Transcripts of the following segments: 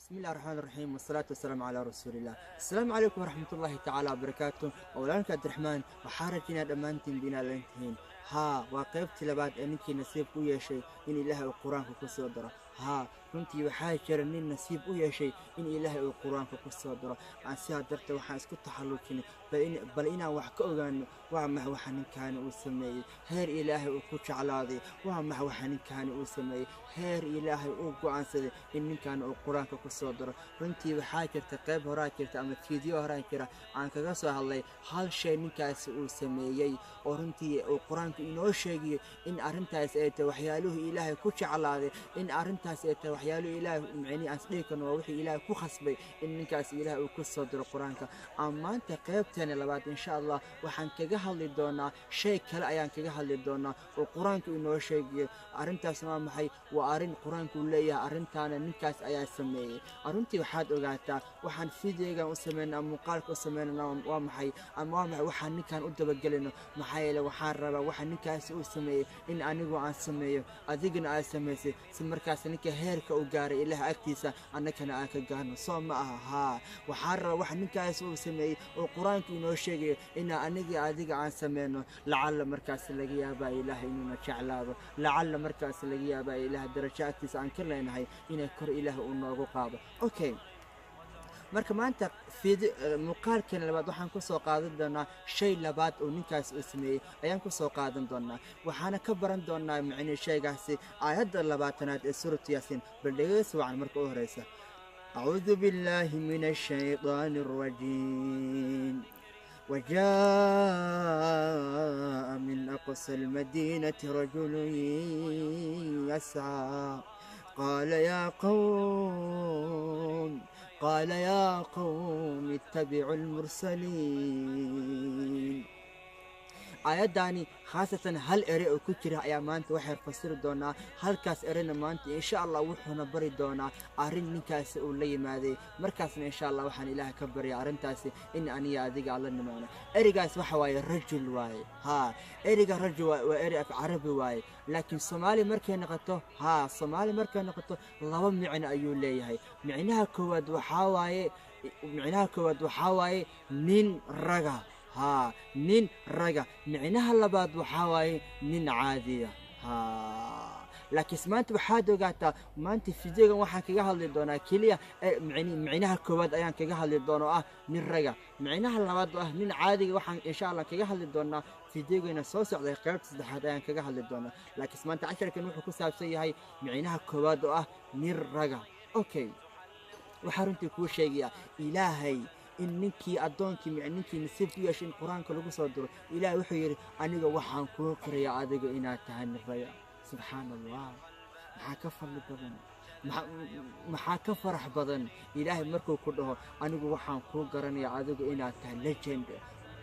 بسم الله الرحمن الرحيم، والصلاة والسلام على رسول الله. السلام عليكم ورحمة الله تعالى وبركاته. Walaalka Cabdiraxmaan, waxaa rajinaa dhammaantiin binaad lantihiin. Haa, waa qaybtii labaad ee ninkii nasiib u yeeshay in Ilaahay uu Qur-aanka ku soo daro. Haa, runtii waxaa jira nin nasiib u yeeshay in Ilaahay uu Qur-aanka ku soo daro. Aan sidaa darteed waxaan isku taxalluujinay bal inaan wax ka ogaano waa maxa waxa ninkaani uu sameeyey heer Ilaahay uu ku jeclaaday, waa maxa waxa ninkaani uu sameeyey heer Ilaahay uu go'aansaday in ninkaani uu Qur-aanka ku soo daro. Runtii waxaa jirta qayb horaa jirta ama fiidyo horaa jira aan kaga soo hadlay hal shay ninkaasi uu sameeyey oo runtii uu Qur-aanku inoo sheegayo in arrintaas ay tahay waxyaaluhu Ilaahay ku jeclaaday, in arrintaas ay tahay waxyaaluhu Ilaahay micnihi aan isdhihi karno waa wixii Ilaahay ku khasbay in ninkaas Ilaahay uu ku soo diro Qur-aanka. Aan maanta qaybteena labaad, insha Allah, waxaan kaga hadli doonaa shay kale ayaan kaga hadli doonaa oo Qur-aanku inoo sheegayo. Arrintaasna waa maxay? Waa arrin Qur-aanku uu leeyahay arrintaana ninkaas ayaa sameeyey. Arrintii waxaad ogaataa waxaan videogan u sameynaa, muuqaalka u sameynana waa maxay, ama waa maxay waxaan ninkan u dabagelino? Maxaa yeele waxaan rabaa waxa ninkaasi uu sameeyey in anigu aan sameeyo, adigana aad samaysay, si markaas ninka heerka u gaaray Ilaah agtiisa annagana aan ka gaarno. Soo ma aha? Haa, waxaan rabaa waxa ninkaasi uu sameeyey oo Qur-aanku inoo sheegayo inaa aniga adiga aan sameyno. Lacalla markaas laga yaabaa Ilaah inuuna jeclaado, lacalla markaas laga yaabaa Ilaah darajo agtiisa aan ka leenahay inay kor Ilaah uu noogu qaado. Okay, marka maanta muuqaalkan labaad waxaan ku soo qaadan doonaa shay labaad oo ninkaas uu sameeyey ayaan ku soo qaadan doonaa. Waxaana ka baran doonaa micnii shaygaasi aayadda 20aad ee Suuratu Yaasiin. Bal dhegeysi wacan marka u horeysa. أعوذ بالله من الشيطان الرجيم. وجاء من أقصى المدينة رجل يسعى، قال يا قوم اتبعوا المرسلين. Aayaddaani khaasatan hal ere oo ku jira ayaa maanta waxay fasiri doonaa. Halkaas erena maanta, insha Allah, wuxuuna bari doonaa arrin ninkaasi uu la yimaaday. Markaasna, insha Allah, waxaan Ilaah ka barya arrintaasi in aniga adiga alla nimaano. Erigaas waxa waaye rajul waaye. Haa, eriga rajul waa eri af Carabi waaye, laakiin Soomaali markay noqoto, haa, Soomaali markay noqoto laba micno ayuu leeyahay. Micnaha koowaad waxaa waaye nin raga. Haa, nin raga. Micnaha labaad waxaa waaye nin caadiya. Haa, laakiin maanta waxaad ogaataa maanta fideogan waxaan kaga hadli doonaa keliya micnaha koowaad ayaan kaga hadli doona oo ah nin raga. Micnaha labaad oo ah nin caadiga waxaan, insha Allah, kaga hadli doonaa fideogana soo socday, qaybta saddexaad ayaan kaga hadli doonaa. Laakiin maanta casharkan wuxuu ku saabsan yahay micnaha koowaad oo ah nin raga. Okay, waxaa runtii kuu sheegayaa Ilaahay in ninkii addoonkii ninkii nasiib ku yeeshay in Qur-aanka lagu soo diro, Ilaahay wuxuu yidhi: "Aniga waxaan kuu qirayaa adiga inaad tahay nin raga." Subxaan Allah, maxaa ka fadli badan, maxaa ka farax badan Ilaahay markuu ku dhaho: "Anigu waxaan kuu garanayaa adigu inaad tahay legend,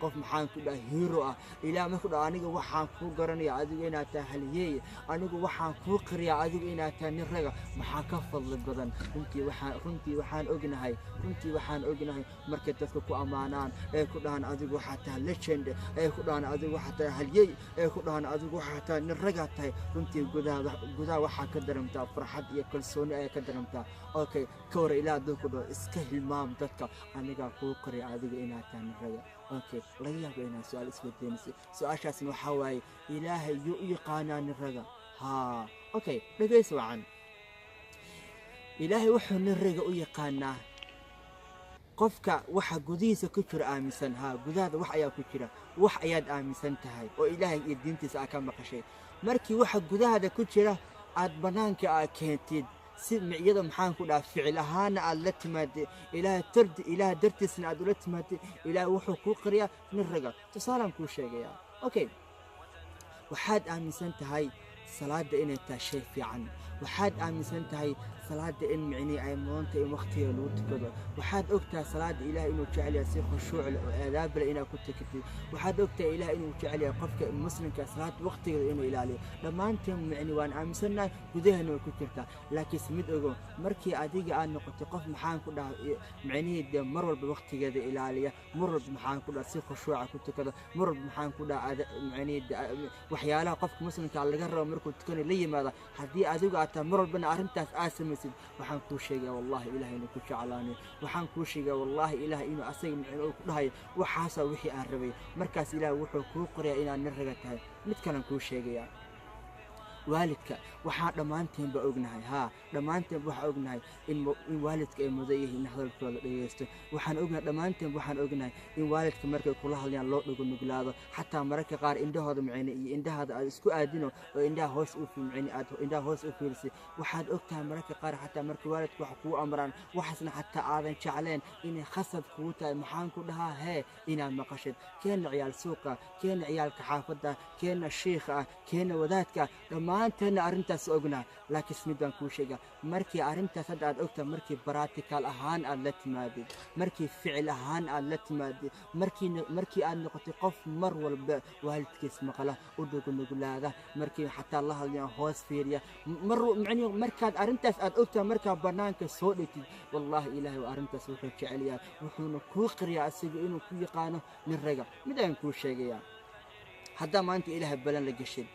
qof maxaan ku dhaha hero ah"? Ilaah markuu dhaho: "Aniga waxaan kuu garanayaa adigu inaad tahay halyeey, anigu waxaan kuu qiriyaa adigu inaad tahay nin raga," maxaa ka fadli badan? Runtii waxaan ognahay markay dadka ku ammaanaan ee ku dhahaan adigu waxaa tahay legend, ee ku dhahaan adigu waxaa tahay halyeey, ee ku dhahaan adigu waxaa tahay nin ragaa tahay, runtii gudaha waxaa ka dareemtaa farxad iyo kalsooni ayaa ka dareemtaa. Okay, ka hor Ilaah hadduu ku dhaho: "Iska hilmaam dadka, anigaa kuu qiriya adiga inaad tahay nin raga." Okay, laga yaabo inaad su-aal isweydiinaysay. Su-aashaasna waxaa waaye: Ilaahay yuu u yaqaanaa nin raga? Haa, okay, dhegaysi wacan. Ilaahay wuxuu nin raga u yaqaanaa qofka waxa gudihiisa ku jira aaminsan. Haa, gudahaada wax ayaa ku jira, wax ayaad aaminsan tahay oo Ilaahay iyo diintiisa aa ka maqashay. Markii waxa gudahaada ku jira aad bannaanka aa keentid si miciyada maxaan ku dhaha ficil ahaana aad la timaadid, Ilaah tardi, Ilaah dartiisna aad ula timaadid, Ilaah wuxuu kuu qariyaa nin raga. Tusaalaan kuu sheegayaa. Okay, waxaad aaminsan tahay salaada inay tahay shay fiican. Waxaad aaminsan tahay salaada in micnihii ay mudanta in waqtiga lagu tukado. Waxaad ogtahay salaada Ilaah inuu jecel yahay si khushuuc leh oo aadaab leh inaad ku tukatid. Waxaad ogtahay Ilaah inuu jecel yahay qofka muslimka salaada waqtigeeda inuu ilaaliyo. Dhammaanteen micni waan aaminsannahay, gudaheena way ku jirtaa. Laakiinse mid ogo, markii adiga aad noqotay qof maxaan ku dhaha micnihii dee mar walba waqtigeeda ilaaliya, mar walba maxaan ku dhaha si khushuuca ku tukada, mar walba maxaan ku dhaha micnihii waxyaalaha qofka muslimka laga rabo markuu tukanayo la yimaada, haddii adigu aad tahay mar walbana arrintaas aad samaysid, waxaan kuu sheegaya wallahi ilaah inuu ku jeclaanayo. Waxaan kuu sheegaya wallahi ilaah inuu asaga micno uu ku dhahayo waxaasaa wixii aan rabay. Markaas ilaah wuxuu kuu qorayaa inaad nin raga tahay. Mid kalan kuu sheegayaa, waalidka waxaa dhammaanteenba ognahay, haa dhammaanteenba waxaa ognahay in waalidka ay mudan yihiin in hadalkooda dhegeysto. Waxaan ognahay dhammaanteenba, waxaan ognahay in waalidka markay kula hadlayaan loo dhago nuglaado, xataa mararka qaar indhahooda micne iyo indhahaada aad isku aadino oo indhaha hoos u micne aad indhaha hoos u fiirisay. Waxaad ogtahay mararka qaar xataa marka waalidka wax kugu amraan, waxaasna xataa aadan jecleen, inay khasab kugu tahay, maxaan ku dhahaa hee, inaad maqashid. Keenna ciyaal suuqa, keenna ciyaalka xaafadda, keenna shiikha ah, keenna wadaadka, dhammaanteenna arrintaas ognaa. Laakiin mid baan kuu sheegaa, markii arrintaas hadda aad ogtahay, markii practical ahaan aad la timaadid, markii ficil ahaan aad la timaadid, markii aad noqotay qof mar walba waalidkiis maqla, u dhugunuglaada, markii xataa la hadlayaan hoos fiiriya, mar macnihi markaad arrintaas aad ogtahay markaa bannaanka soo dhigtid, wallaahi ilaahay waa arrintaas wuxuu jecel yahay, wuxuuna kuu qiriyaa asiga inuu ku yaqaano nin raga. Mid ayaan kuu sheegayaa, haddaa maanta ilaahay ballan la geshid,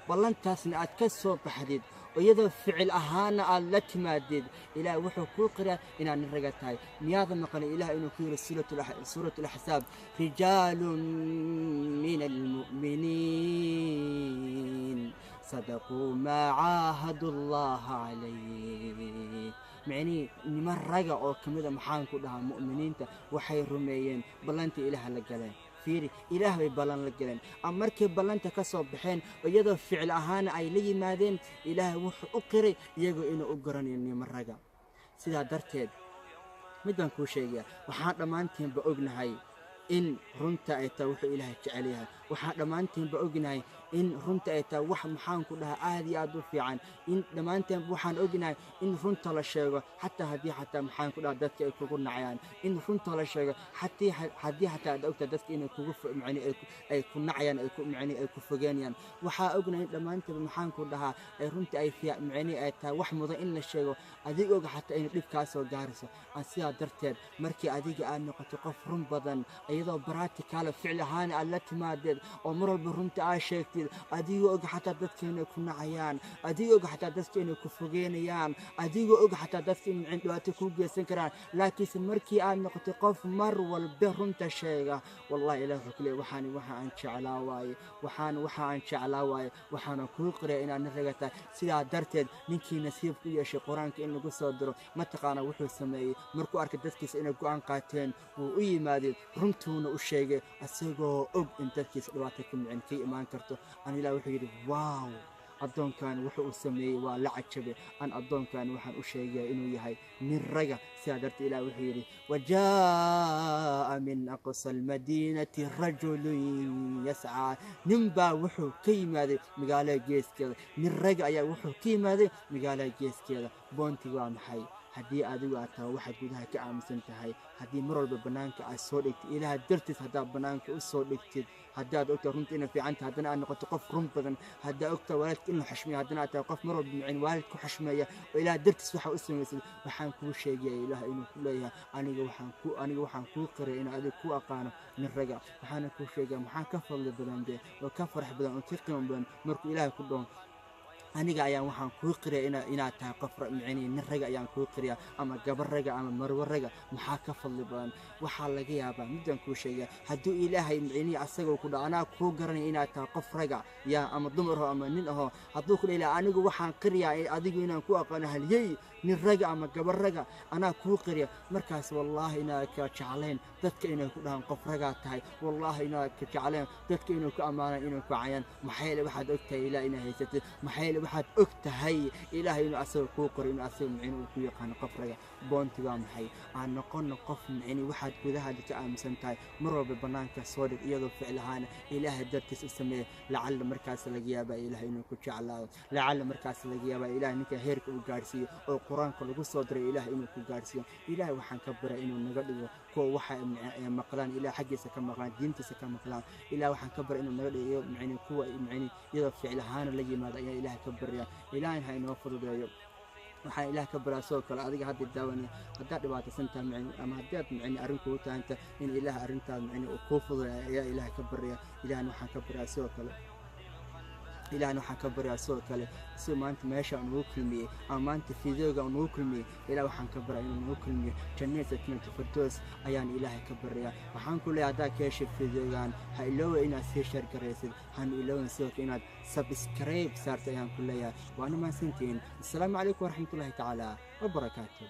ballantaasna aad ka soo baxdid, iyadoo ficil ahaana aad la timaadid, ilaah wuxuu kuu qiraa inaad nin raga tahay. Miyaadan maqlin ilaah inuu ku yidhi suurat alaxsaab, rijaalun min almu'miniin sadaquu maa caahadu allaha calayh? Micnihii niman raga oo ka mida, maxaan ku dhahaa, mu'miniinta waxay rumeeyeen ballantii ilaah la galeen. Fiiri, ilaah bay ballan la galeen, ama markay ballanta ka soo baxeen iyadoo ficil ahaana ay la yimaadeen, ilaah wuxuu u qiray iyagoo inuu u garanayo niman raga. Sidaa darteed mid baan kuu sheegayaa, waxaan dhammaanteenba ognahay in runta ay tahay wuxuu ilaahay jecel yahay. Waxaan dhammaanteenba ognahay in runta ay tahay wax, maxaan ku dhahaa, aad iyo aad u fiican. In dhammaanteenba waxaan ognahay in runta la sheego xataa haddii xataa, maxaan ku dhahaa, dadka ay kugu nacayaan. In runta la sheego xatii haddii xataa aad ogtahay dadka inay kugu macni ay ku nacayaan, ay ku macni ay ku fogeynayaan. Waxaa ognahay in dhammaanteenba, maxaan ku dhahaa, ay runta ay macni ay tahay wax mudan in la sheego, adigooga xataa inay dhib kaa soo gaarayso. Sidaa darteed markii adiga aad noqoto qof run badan, iyadoo practical ficil ahaan aad la timaadeed, oo mar walba runta aad sheegtid, adigoo og xataa dadka inay ku nacayaan, adigoo og xataa dadka inay ku fogeynayaan, adigoo og xataa dadka inay dhibaato kuu geysan karaan, laakiinse markii aad noqotay qof mar walba runta sheega, wallahi ilaah wuxuu ku leeyahay waxaan waxa aan jeclaa waaye, waxaan waxa aan jeclaa waaye, waxaana kuu qiraya inaad nin raga tahay. Sidaa darteed ninkii nasiib ku yeeshay qur-aanka in lagu soo diro, mataqaana wuxuu sameeyey? Markuu arkay dadkiisa inay go'aan qaateen, wuu u yimaadeen, runtuuna u sheegay, isagoo og in dadkiisa dhibaato ka micin ka imaan karto. An ilaah wuxuu yidhi, wow, addoonkan wuxuu uu sameeyey waa la cajabay, an addoonkan waxaan u sheegaya inuu yahay nin raga. Sidaa darteed ilaah wuxuu yidhi, wajaa'a min aqsa almadiinati rajulun yascaa. Nin baa wuxuu ka yimaaday magaalada geeskeeda, nin raga ayaa wuxuu ka yimaaday magaalada geeskeeda. Boontiga waa maxay? Haddii adigu aad tahay waxaad gudaha ka aaminsan tahay, haddii mar walba bannaanka aad soo dhigtid, ilaah dartiis haddaad bannaanka u soo dhigtid, haddaad ogtahay runta inay fiican tahay, haddana aad noqoto qof run badan, haddaad ogtahay waalidka in la xushmeeyo, haddana aad tahay qof mar walba micin waalid ku xushmeeya oo ilaah dartiis waxa u samaysid, waxaan kuu sheegaya ilaah inuu ku leeyahay aniga waxaan kuu qiray inaan adiga ku aqaano nin raga. Waxaana kuu sheegaya, maxaa ka fadli badan be oo ka farax badan oo ka qiimo badan markuu ilaah ku dhaho, aniga ayaan waxaan kuu qiriya inaad tahay qof micnihi nin raga ayaan kuu qiriya, ama gabar raga ama marwo raga? Maxaa ka fadli badan? Waxaa laga yaabaa, midaan kuu sheegaya, hadduu ilaahay micnihi asagoo ku dhaho anaa kuu garanaya inaad tahay qof raga yaa, ama dumar aho ama nin aho, hadduu ku dhaho ilaah anigu waxaan qiriyaa adigu inaan ku aqaano halyey nin raga ama gabar raga, anaa kuu qiriya, markaas wallaahi inaad ka jeclayn dadka inay ku dhahaan qof ragaa tahay, wallaahi inaad ka jeclayn dadka inay ku ammaanaan inay ku cayaan. Maxaa yeele waxaad og tahay ilaah inaad haysatid, maxaa yeele waxaad og tahay ilaahay inuu asaga kuu qoro inuu asaga micni uu ku yaqaano qof raga. Boonti waa maxay? Aan noqono qof micni waxaad gudahaada ka aaminsan tahay mar walba bannaanka soo dhig, iyadoo ficil ahaan ilaahay dartiis u sameeya. Lacalla markaas laga yaabaa ilaahay inuu ku jeclaado, lacalla markaas laga yaabaa ilaahay ninka heerka uu gaarsiiyo oo qur-aanka lagu soo diray ilaahay inuu ku gaarsiiyo. Ilaahay waxaan ka baray inuu naga dhigo kuwa waxa maqlaan ilaah xaggiisa ka maqlaan, diintiisa ka maqlaan. Ilaah waxaan ka baray inuu naga dhigo micni kuwa micni iyadoo ficil ahaan la yimaado ayaa ilaah ka barya. Ilaahayna ha inoo fududeeyo. Waxaan ilaah ka baraa sidoo kale adiga hadda daawanaya, haddaad dhibaataysan tahay micni ama haddaad micni arrin kugu tahanta, in ilaah arrintaad micni uu kuu fududeeyo ayaa ilaah ka barya. Ilaahna waxaan ka baryaa sidoo kale Ilaahna waxaan ka baryaa sidoo kale siduu maanta meesha nugu kulmiyey ama maanta fideoga nugu kulmiyey, Ilaah waxaan ka baryaa inuu nugu kulmiyo jannada Jannatu Firdows ayaan Ilaahay ka baryaa. Waxaan ku leeyahay, haddaa ka heshay fideogan, ha iloowa inaad sii share garaysid, hana iloowan sidoo kale inaad subscribe saartay ayaan ku leeyahay. Waana mahadsantihiin. Assalaamu calaykum waraxmatullaahi tacaala wabarakaatu.